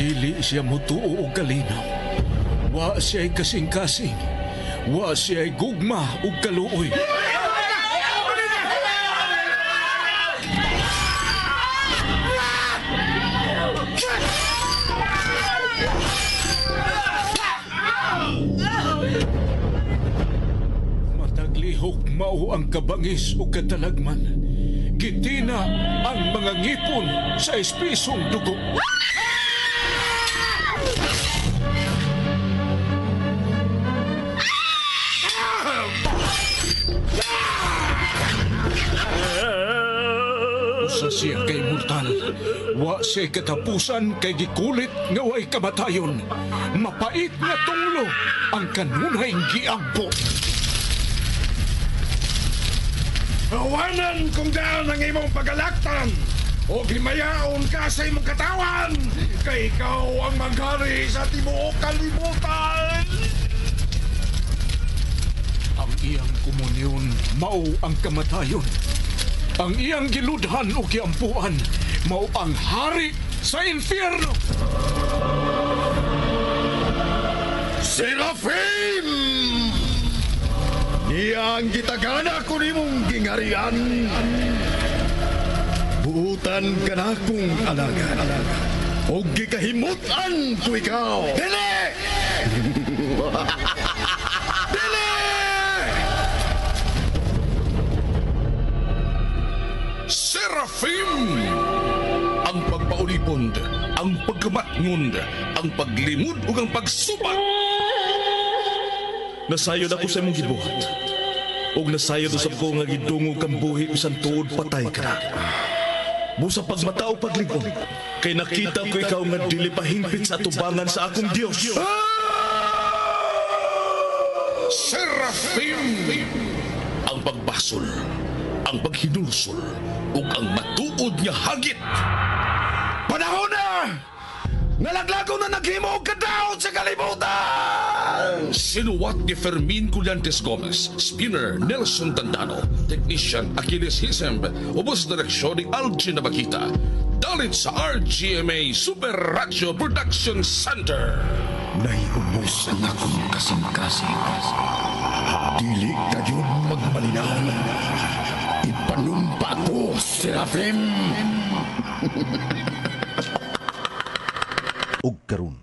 Dili siya mutuo og kalinaw. Wa siya'y kasing-kasing. Wa siya'y gugma ug kaluoy. Mataglihok mao ang kabangis ug katalagman. Gitina ang mga ngipon sa espisong dugo. Usa siya kay mortal. Wa siya katapusan kay gikulit nga way kamatayon. Mapait nga tunglo ang kanunay giampo. Awanan kung daan ang imong pagalaktan o gimayaon ka sa imong katawan kay ikaw ang maghari sa tibuok kalibutan. Ang iyang komunyon mao ang kamatayon. Ang iyang giludhan o giampuan mao ang hari sa impyerno. Serafim! Niya ang gitagana ko nimong gingarian. Buutan ka na kong alagad. O gikahimutan ko ikaw. Dili! Dili! Serafim! Ang pagpaulipon, ang pagkamatngon, ang paglimod ug ang pagsubat. Nasayod ako sa imong gibuhat. Ug nasayod usab ko nga gidungog kang buhi bisan tuod patay ka na. Busa pagmata o paglig-on, kay nakita ko ikaw nga dili pa hingpit sa atubangan sa akong Dios. Serafim! Ang pagbasol, ang paghinulsol, ug ang matuod nga hagit. Panahon na! Nalaglago na naghimo og kadaot sa kalibutan! Sinuwat ni Fermin Collantes Gomez, Spinner Nelson Tandano, Technician Achilles Hisemb, ubos direksyon ni Algin Nabakita. Dalit sa RGMA Super Radio Production Center. Naiubos ang akong kasing-kasing. Dili kayo magmalinaw. Ipanumpa ko, Serafim! Og karon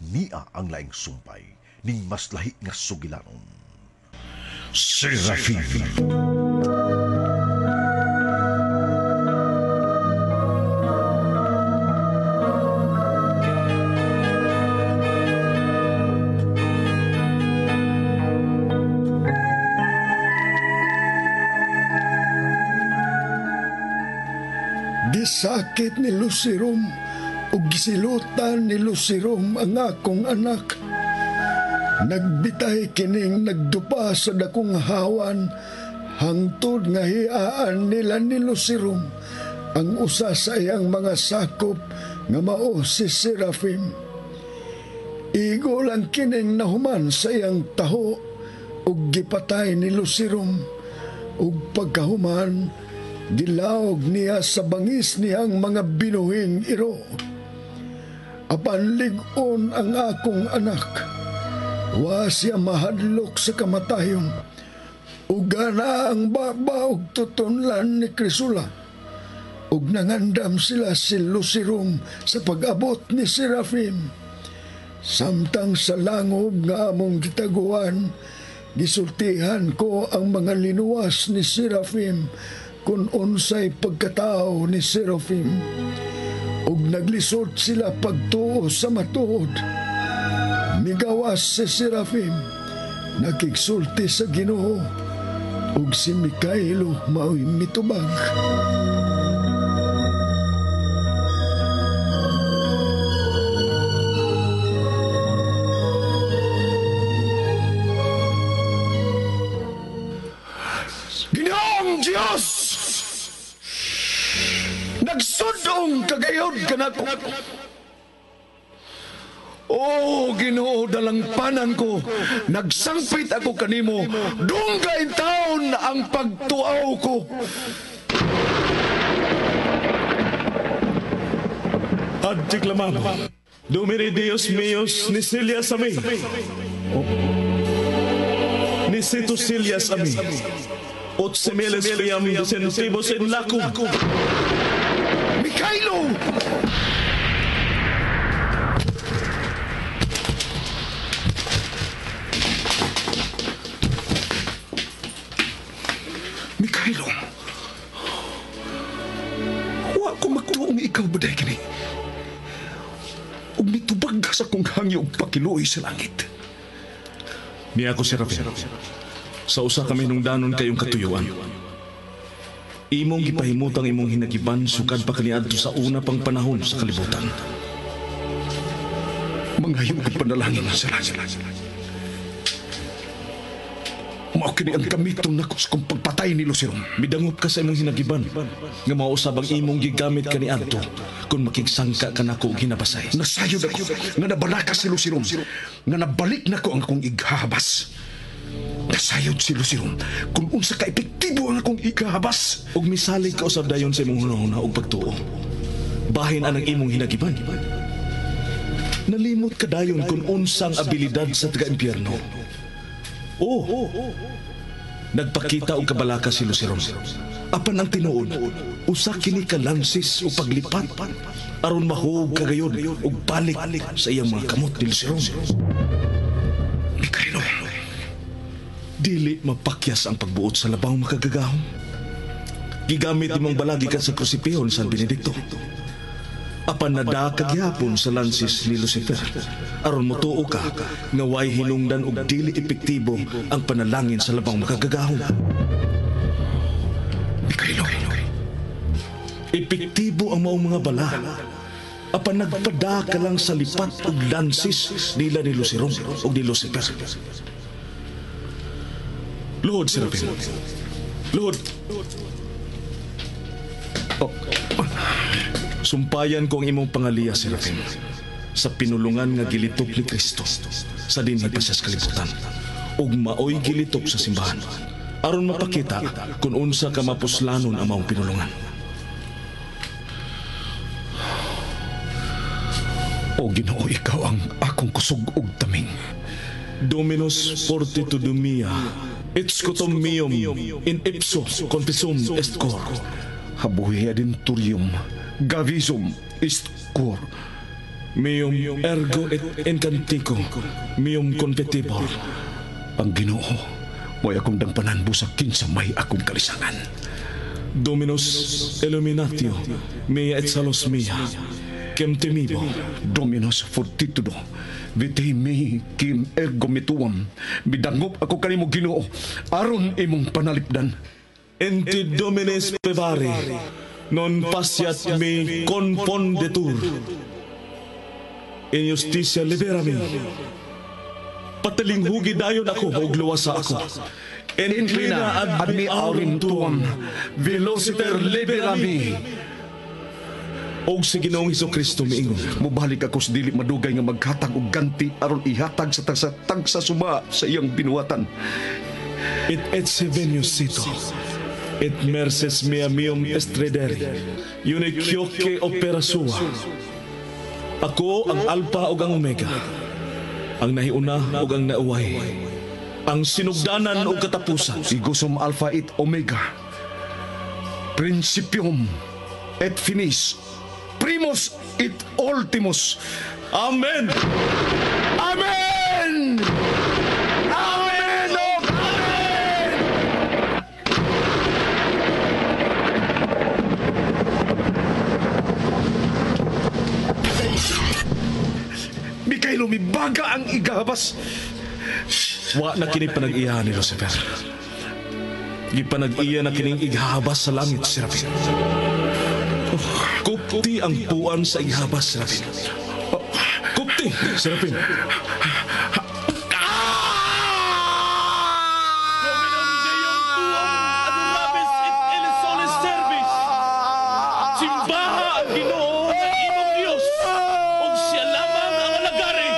niya ang laing sumpay ning mas lahi nga sugilanon. Serafim. Gisakit ni Lucirum ug gisilutan ni Lucirum ang akong anak. Nagbitay kining nagdupa sa dakong hawan hangtod nga hiaan nila ni Lucirum ang usa sa iyang mga sakop nga mao si Serafim. Igo lang kining nahuman sa iyang taho ug gipatay ni Lucirum ug pagkahuman gilawog niya sa bangis niyang mga binuhing iro. Apan lig-on ang akong anak. Wa siya mahadlok sa kamatayon. Ugana ang baba og tutunlan ni Crisula. Ug nangandam sila si Lucirum sa pag-abot ni Serafim. Samtang sa langob nga among gitaguan, gisultihan ko ang mga linuwas ni Serafim kung unsay pagkatao ni Serafim. Ug naglisod sila pagtuo sa matuod. Migawas si Serafim, nakigsulti sa Ginoo, ug si Mikaelo mao'y mitubag. Ginoong Diyos! Nagsudong kagayod kanako. Oh, Ginoo, dalangpanan ko. Nagsangpit ako kanimo. Dungga in taon ang pagtuaw ko. Adtik lamang. Domine Deus meus nisilias a mi. Nisito silias a mi. Ut similes fiam descentibus in lacum. Mikhailo! Mikhailo! Wa ko magtuong ikaw ba dahil kini? Ug mitubag sa kong hangyo og pakiluoy sa langit. Niya ako, Serafin. Sa usa kami nung danon kayong katuyuan. Imong gipahimutang imong hinagiban sukad pa kaniadto sa una pang panahon sa kalibutan. Manghayo og panalangin sa langit. Mao kini ang gamiton nako sa kong pagpatay ni Luceron. Midangop ka sa imong hinagiban nga mausab ang imong gigamit kaniadto kung makigsangka ka nako og hinabasay. Nasayod ako nga nabalaka si Luceron, nga nabalik nako ang akong ighabas. Nasayod si Luceron kung unsa ka epektibo ang akong ighabas. Ug misalig ka usab dayon sa imong hunahuna og pagtuo. Bahin anang imong hinagiban. Nalimot ka dayon kung unsang abilidad sa taga-impyerno. Oh, nagpakita og kabalaka si Luceron. Apan ang tinuod, usa kini ka lansis o paglipat aron mahug kagayod og balik sa iyang mga kamot ni Luceron. Mikhailo, dili mapakyas ang pagbuot sa labaw makagagahom. Gigamit imong balagi ka sa krusipihon San Benedicto. Apan nada kagyapon sa lansis ni Lucifer. Aron motuo ka nga way hinungdan og dili epektibo ang panalangin sa labang makagagahom. Mikhailo, epektibo ang maong mga bala. Apan nagpada ka lang sa lipat og lansis nila ni Luceron og ni Lucifer. Luhod, Serafin. Luhod. Oh. Sumpayan ko ang imong pangaliya, Serafin, sa pinulungan nga gilitok ni Kristo sa dinhi pa sa kalibutan ug maoy gilitok sa simbahan aron mapakita kung unsa ka mapuslanon ang maong pinulungan. O Ginoo, ikaw ang akong kusog ug taming. Dominus fortitudo mea, et scutum meum in ipso confessum est cor. Habuhi adenturium, gavisum est cor. Meum ergo et incantico, meum confitibor. Ang Ginoo, mo'y akong dangpanan busa kinsa may akong kalisangan. Dominus illuminatio mea et salus mea, quem temibo. Dominus fortitudo, vitae mei quem ergo metuam. Midangop ako kanimo Ginoo, aron imong panalipdan. Ente Domine spevare, non faciat me confondetur. In justitia libera me. Patalinghugi dayon ako og luwasa ako. Inclina ad me aurim tuam, velociter libera me. Og si Ginoong Hesukristo miingon, mobalik ako sa dili madugay nga maghatag og ganti aron ihatag sa tagsa suma sa iyang binuhatan. Et etsi venius cito, et merces mea meum estredere, uniquoque opera sua. Ako ang Alpha ug ang Omega, ang nahiuna ug ang nauway, ang sinugdanan ug katapusan. Igusum Alpha et Omega, principium et finis, primus et ultimus. Amen! Amen! Amen! Oh, amen! Mikhailo, mibaga ang igabas. Wa na kini panag-iya ni Lucifer. Gipanag-iya na kining ighabas sa langit, Serafin. Kupti ang puan sa ighabas, Serafin. Kupti, Serafin. Dominum Deum tuum adorabis et ille solis servis. Simbaha ang Ginoo nga imong Dios ug siya lamang ang alagari.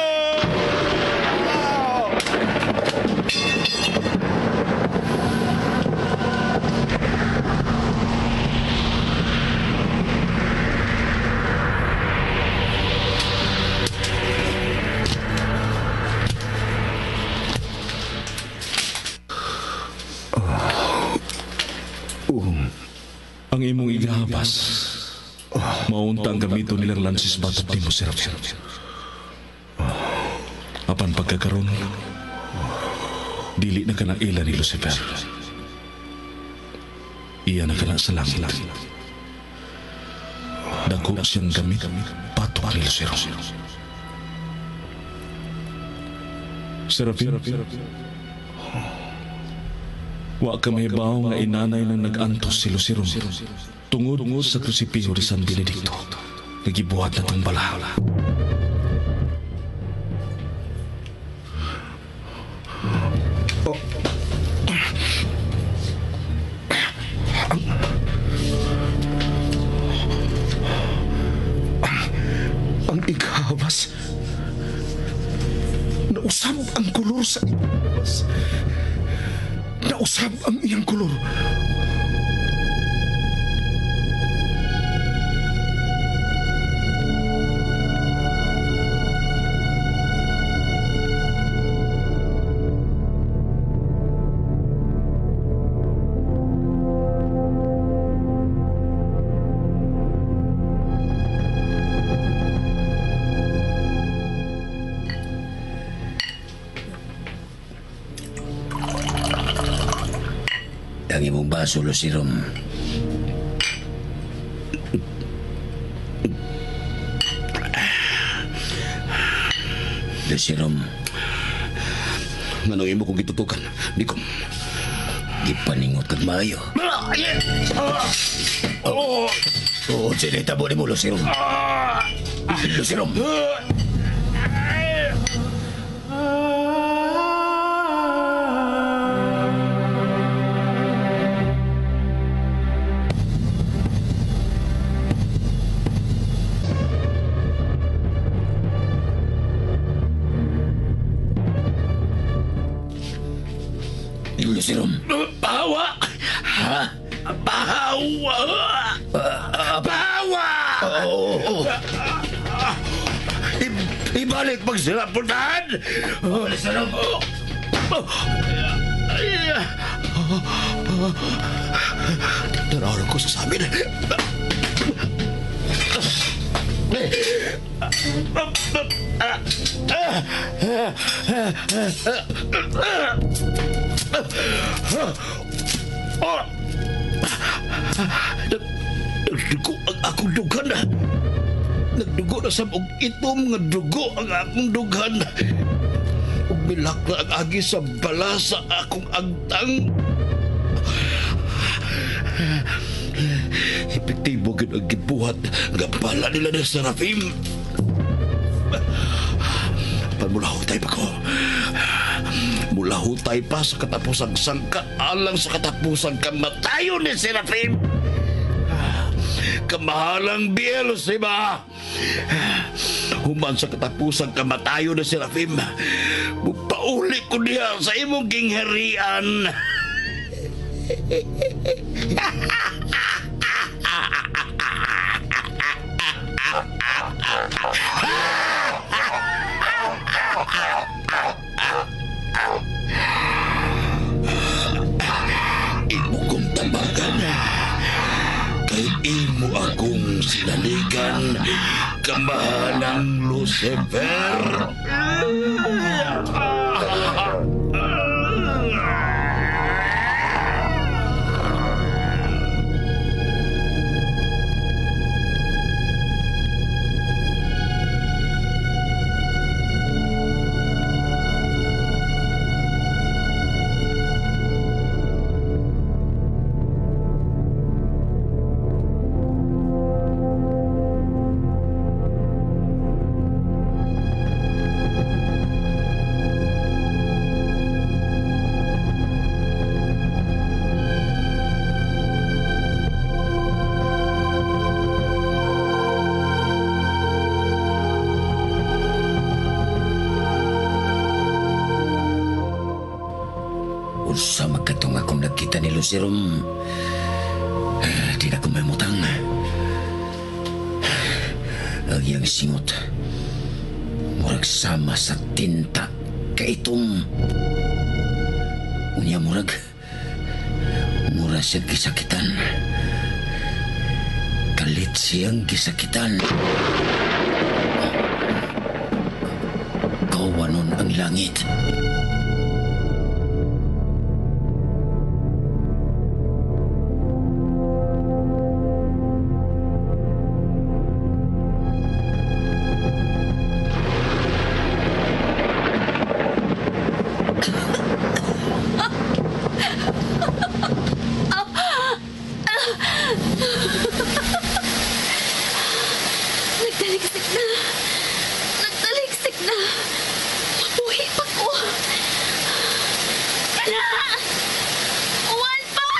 Ang imong igahabas. Maunta ang gamito nilang lansis batok nimo, Serafin. Apan pagkakaroon, dili na ka na ila ni Lucifer. Iya na ka na sa langit. Dako siyang gamit batok ni Lucero. Serafin, wa ka mahibaw nga inanay nang nag-antos si Lucero tungod sa krusipiho ni San Benedicto. Nagibuhat na tong bala. Oh. Ang ighabas. Nausab ang kolor sa ighabas. Nausab ang iyang kolor. Ang imong baso, Lucirom. Lucirom. Nganong imo kong gitutukan, Nikom? Gipaningot kag maayo. Oh, oh, sila itabo ni mo, Lucirom. Lucirom. Lucirom. Pahawa! Ha? Pahawa! Pahawa! Oo. Ibalik pag sila puntahan! Lucirom! Tanaw ko sa amin. Nagdugo ang akong dughan. Nagdugo na sa og itom nga dugo ang akong dughan. Ug milak na ang agi sa bala sa akong agtang. Epektibo gyud ang gibuhat nga bala nila ni Serafim. Panmulahutay pa ko. Mulahutay pa sa katapusang sangka alang sa katapusang kamatayon ni Serafim. Kamahalang Beelzebub. Human sa katapusang kamatayon ni Serafim, mupauli ko niya sa imong gingharian. Imo kong tambagan, kay imo akong sinaligan, kamahalang Lucifer. Unsa magkatong akong nagkita ni Lucirom, di na ko mamutang. Ang iyang singot, murag sama sa tinta kaitom. Unya murag, mura siya gisakitan. Kalit siyang gisakitan. Kawanon ang langit. Nagtaliksik na. Nagtaliksik na. Mabuhi pa ko. Kana! Uwan pa!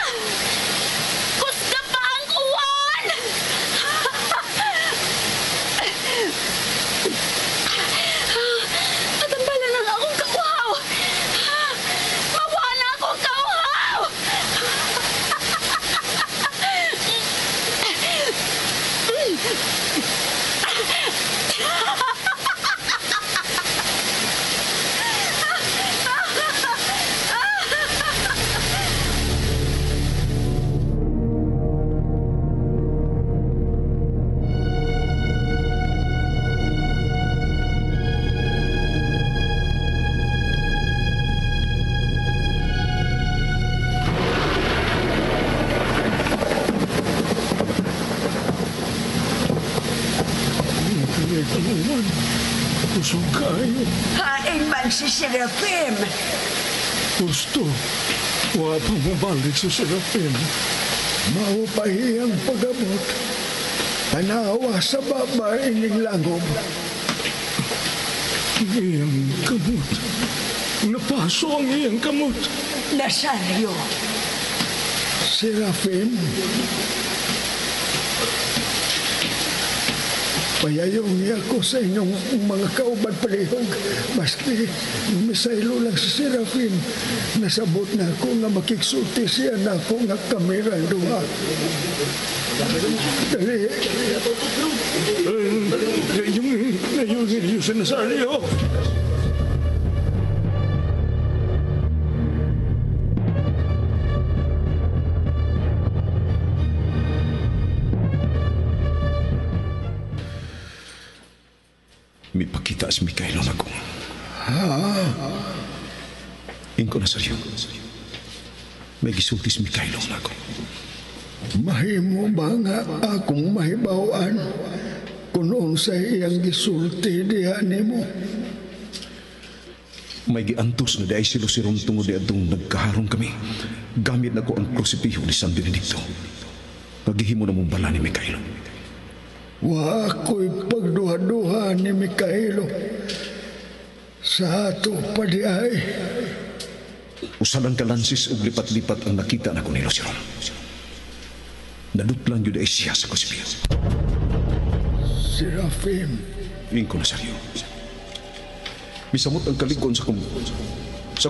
Kusga pa ang uwan! Matambala lang akong kauhaw! Mawala akong kauhaw! Kusog kayo. Hain man si Serafim. Gusto. Wa pa mabalik si Serafim. Mao pa iyang pag-abot. Tanawa sa baba ining langob. Iyang kamot. Napaso ang iyang kamot. Nazario. Serafim. Payayong niya ako sa inyong mga kauban palihog. Maski misaylo lang si Serafim, nasabot na ako nga makiksulti siya na ako nga kamera duha. Dali. Yung si Nazario. Mipakita si Mikaelo nako. Ha? Ingko Nazario. May gisulti si Mikaelo nako. Mahimo ba nga akong mahibaw-an kung unsay iyang gisulti diha nimo? May giantos na diay si Luciron tungod diadtong nagkaharong kami. Gamit nako ang krusipiho ni San Benedicto. Nagihimo na mong bala ni Mikaelo. Wa ako'y pagduha-duha ni Mikaelo sa ato pa di ay. Usa lang ka lansis ug lipat-lipat ang nakita nako ni Luciron. Nadutlan yun ay siya sa krusipiho. Serafim. Ingko Nazario. Misamot ang kalikon sa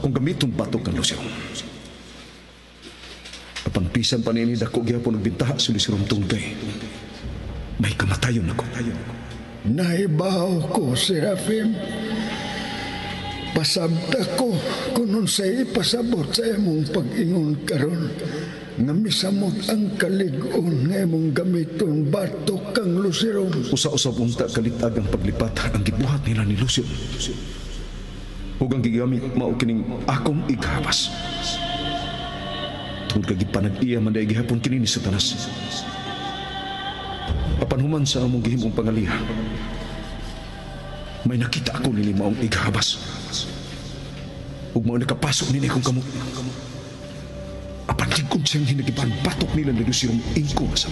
kong gamiton batok kang Luciron. Apan pisan pa niini dako gihapon nagbintaha si Luciron tungod kay may kamatayon ako. Nahibaw ko, Serafim. Pasabta ko kung unsay ipasabot sa imong pag-ingon karon nga misamot ang kalig-on nga imong gamiton batok kang Luciron. Usa-usab unta kalitag ang paglipat ang gibuhat nila ni Luciron. Ug ang gigamit mao kining akong ighabas. Tungod kay gipanag-iya man dai gihapon kini ni Satanas. Apan human sa among gihimong pangaliha, may nakita ako nini maong ighabas. Ug mao nakapasok nini akong kamot. Apan lig-on siyang hinagiban batok nila ni Luciron ingko sa.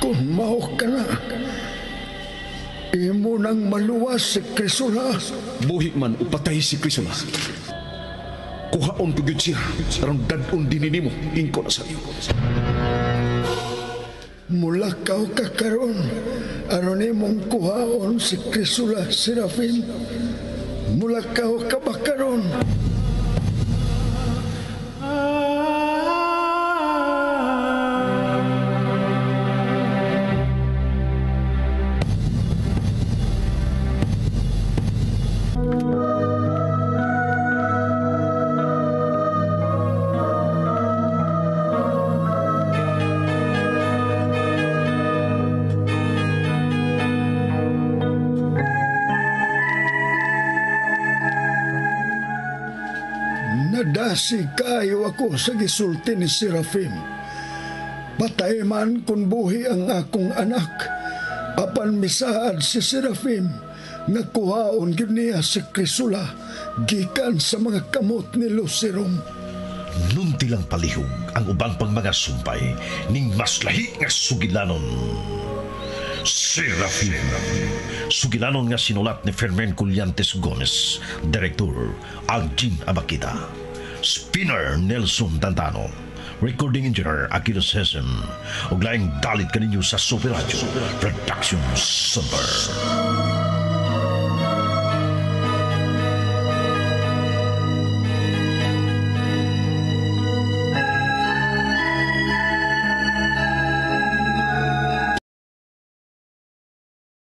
Kung mao ka na, imo nang maluwas si Crisula. Buhi man o patay si Crisula, kuhaon ko gyud siya aron dad-on dinhi nimo ingko na sa iyo. Mulakaw ka karon aron imong kuhaon si Crisula, Serafim. Mulakaw ka ba karon? Nagdasig kaayo ako sa gisulti ni Serafim. Patay man kung buhi ang akong anak, apan misaad si Serafim nga kuhaon gyud niya si Crisula gikan sa mga kamot ni Lucerom. Nunti lang palihog ang uban pang mga sumpay ning mas lahi nga sugilanon. Serafim. Sugilanon nga sinulat ni Fermin Collantes Gomez, Director Aljin Abakita, Spinner Nelson Tantano, Recording Engineer Aquiles Hesem, ug laing dalit kaninyo sa Super Radio Production Center.